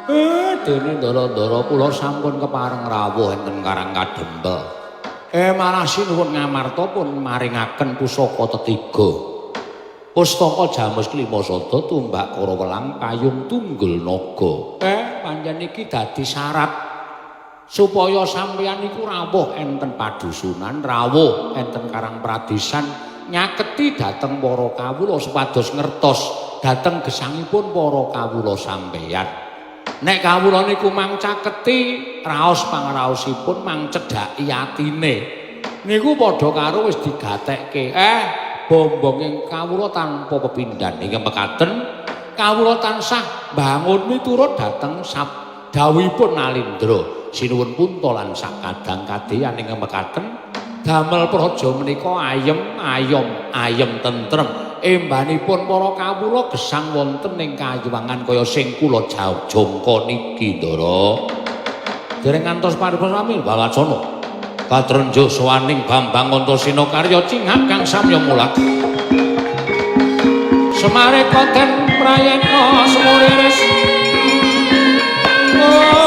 Dene ndara-ndara kula sampun kepareng rawuh enten Karang Kadempel. Malah sinuwun Ngamarta pun maringaken pusaka tetiga. Pustaka Jamus Klima Sada tumbak Kara Welang payung tunggul naga. Pancen iki dadi syarat supaya sampeyan iku rawuh enten padusunan, rawuh enten Karang Pradesan nyaketi dhateng para kawula supados ngertos dhateng gesangipun para kawula sampeyan. Nek kawula niku mang caketi raos pangraosipun mang cedhaki atine. Niku padha karo wis digatekke. Bombonging kawula tanpa pepindhan ingkang mekaten kawula tansah mbangun miturut dhateng dawuhipun Nalindra. Sinuwun punta lan sakadang kadeyan ingkang mekaten damel praja menika ayem ayom ayem tentrem. Embanipun para kawula gesang wonten ing kayuwangan kaya sing kula jangka niki, Ndara. Dereng ngantos paripurna sami walacana. Katrenjo sowaning Bambang Antasena karya cingak kang samya mulak. Semare koten prayetna sumuriris. Oh.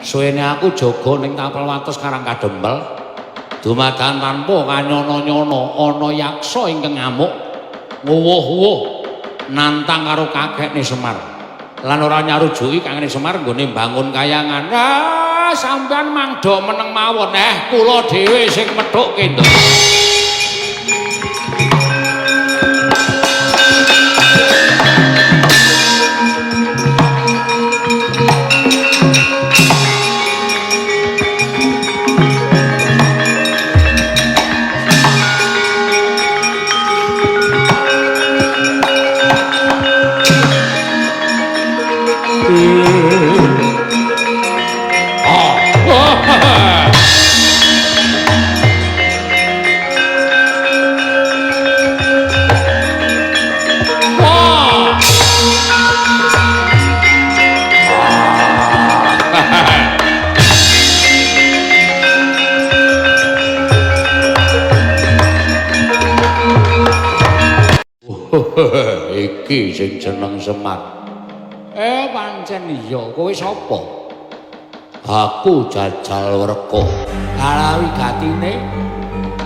Suwene aku jaga ning tapel wates Karang Kadempel. Dumadakan tanpa kanyono-nyono ana yaksa ingkang ngamuk nguwuh-uwuh nantang karo kakekne Semar. Lan ora nyarujuki kakekne Semar nggone mbangun kayangan. Ah, sampean mangdo meneng mawon. Kula dhewe sing methukke, Ndara. Iki sing jeneng Semar. Pancen iya, kowe sapa? Aku Jajal Werka. Kalawi gatine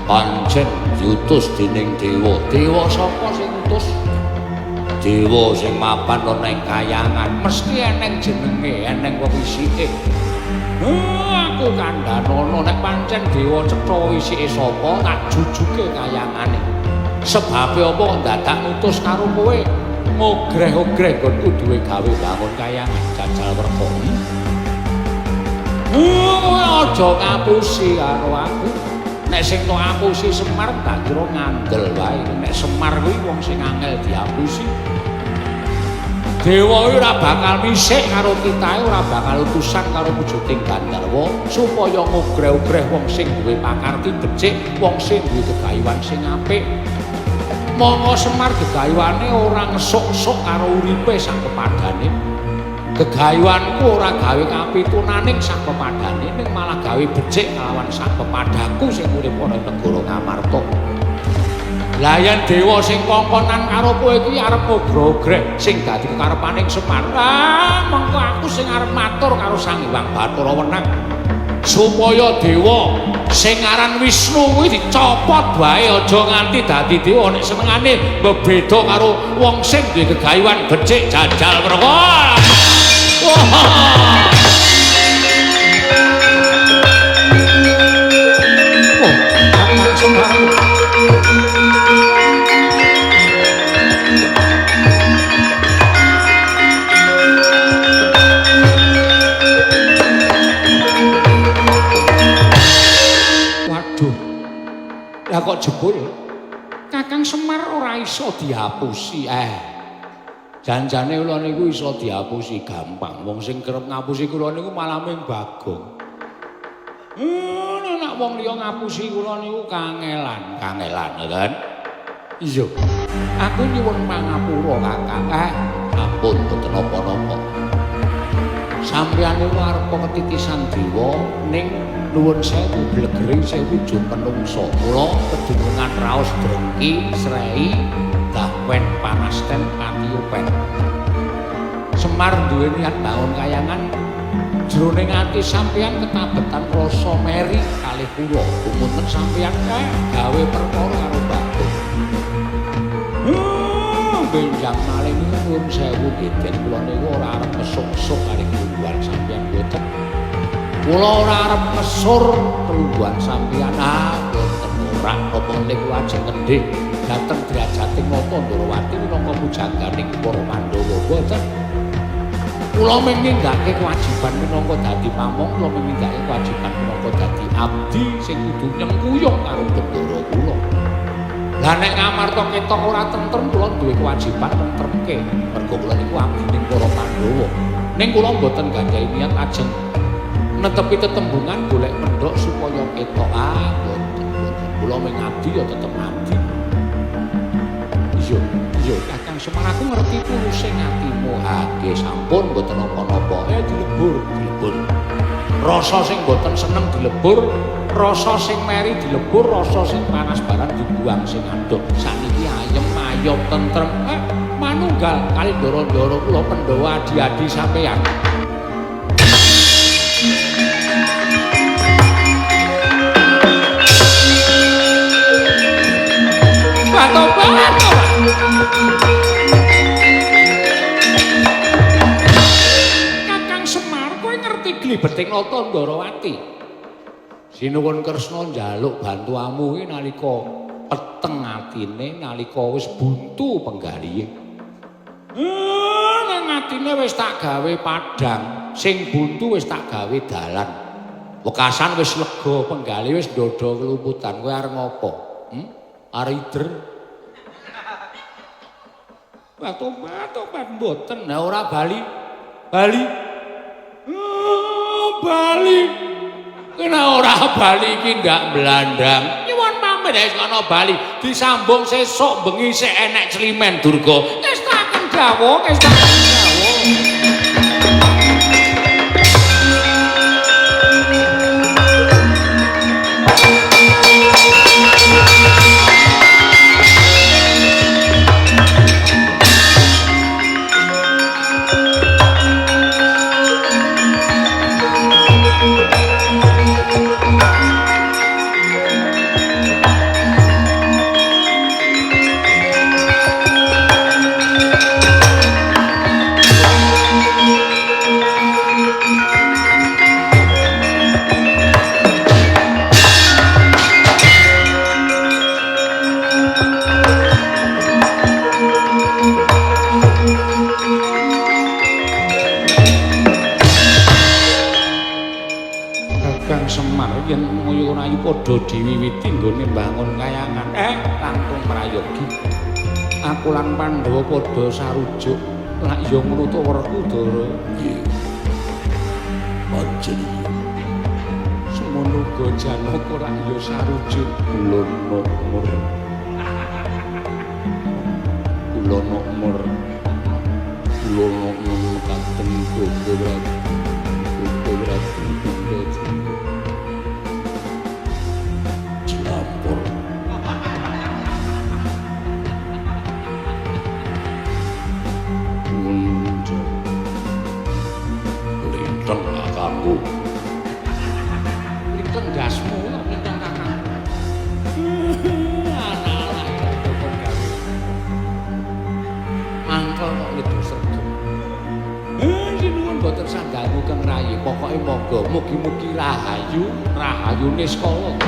pancen diutus dening dewa. Dewa sapa sing utus? Dewa sing mapan ana ing kayangan, mesti eneng jenenge, eneng wewisike. Aku kandhanono nek pancen dewa cetha wisike sapa, tak jujuke kayangane. Sebabe apa kok dadak ngutus karo kowe? Ngogreh-ogreh nggonku duwe gawe bangun kayangan Jajal Werka. Kowe aja ngapusi karo aku. Nek sing tok apusi Semar tak kira ngandel wae. Nek Semar kuwi wong sing angel diapusi. Dewa kuwi ora bakal misik karo kitae, ora bakal utusan karo wujuding Gandharwa supaya ngogreh-ogreh wong sing duwe pakarti becik, wong sing duwe gegayuhan sing apik. Monggo Semar gegayuhane ora ngesuk-suk karo uripe sak pepadane. Gegayuhanku ora gawe kapitunaning sak pepadane, ning malah gawe becik kalawan sak pepadaku sing urip ana ing negara Ngamarta. Lah yen dewa sing kongkonan karo kowe iki arep ngogreh-ogreh sing dadi kekarepaning Semar. Ah, mengko aku sing arep matur karo Sang Hyang Bathara Wenang supaya dewa sing aran Wisnu kuwi dicopot wae aja nganti dadi dewa nek senengane bebeda karo wong sing duwe gegayuhan becik Jajal Werka. Wah. Oh, Kakang Semar. Waduh. Lah kok jebul Kakang Semar ora iso dihapusi. Janjane kula niku iso dihapusi gampang. Wong sing kerep ngapusi kula niku malah ming Bagong. Nek wong liya ngapusi kula niku kangelan, kangelan kan. Iya. Aku nyuwun pangapura, Kakang. Ampun boten napa-napa. Sampeyan niku arep ketitisan dewa ning nuwun sewu blegere sewu wujud menungsa. Mula kedunungan raos drengki, srei, dahwen panasten patiopen. Semar duwe niat bangun kayangan jroning ati sampeyan ketabetan rasa meri kalih kula. Gumunten sampeyan gawe perkara karo Bagong. Benjang malih niku nuwun sewu nggih Den, kula niku ora arep mesuk-mesuk kalih kelungguhan sampeyan mboten. Kula ora arep mesur kelungguhan sampeyan. Ah, mboten ora napa ning kula ajeng ngendih dhateng drajating Nata Ndorowati minangka pujangganing para Pandhawa mboten. Kula mung nindakake kewajiban minangka dadi pamong, kula mung nindakake kewajiban minangka dadi abdi sing kudu nyengkuyung karo bendara kula. Lah nek Ngamarta ketok ora tentrem, kula duwe kewajiban nentremke. Mergo kula niku abdining para Pandhawa. Ning kula mboten gandhahi niat ajeng netepi tetembungan golek pendhok supaya ketok. Ah, mboten, mboten. Kula mung abdi ya tetep abdi. Iya, iya Kakang Semar, aku ngerti tuluse atimu. Ah, nggih sampun mboten napa-napa. Dilebur, dilebur. Rasa sing mboten seneng dilebur, rasa sing meri dilebur, rasa sing panas barang dibuang sing aduk. Sakniki ayem ayom tentrem. Manunggal kali ndoro-ndoro kula Pandhawa adi-adi sampeyan. Tobat, tobat. Kakang Semar, kowe ngerti glibeting Nata Ndorowati? Sinuwun Kresna njaluk bantuamu iki nalika peteng atine, nalika wis buntu penggalihe. Nang atine wis tak gawe padhang, sing buntu wis tak gawe dalan. Wekasan wis lega, penggalih wis ndodho kelumputan. Kowe arep ngopo? Arep ider. Tobat, tobat mboten. Lah ora bali. Bali. Bali. Kena ora bali iki ndak mblandang. Nyuwun pamit wis kono bali. Disambung sesuk bengi sik enek climen Durga. Ngestaken dawuh, ngestaken dawuh. Padha diwiwiti nggone mbangun kayangan. Langkung prayogi. Aku lan Pandhawa padha sarujuk. Lak ya ngono to Werkudara? Nggih. Pancen iya. Semono uga Janaka lak ya sarujuk. Kula nokmur. Kula nokmur. Kula nokmur mekaten Ganda Prabu Puntajiwa. Jlampur. Bunda. Linteng kakangku. Linteng dasmu kok linteng kakangku. Anak-anak kok gawe. Mangkel kok lido sregep. Sinuwun boten sandangu Kang Rayi, pokoke monggo mugi-mugi rahayu, rahayune sekala.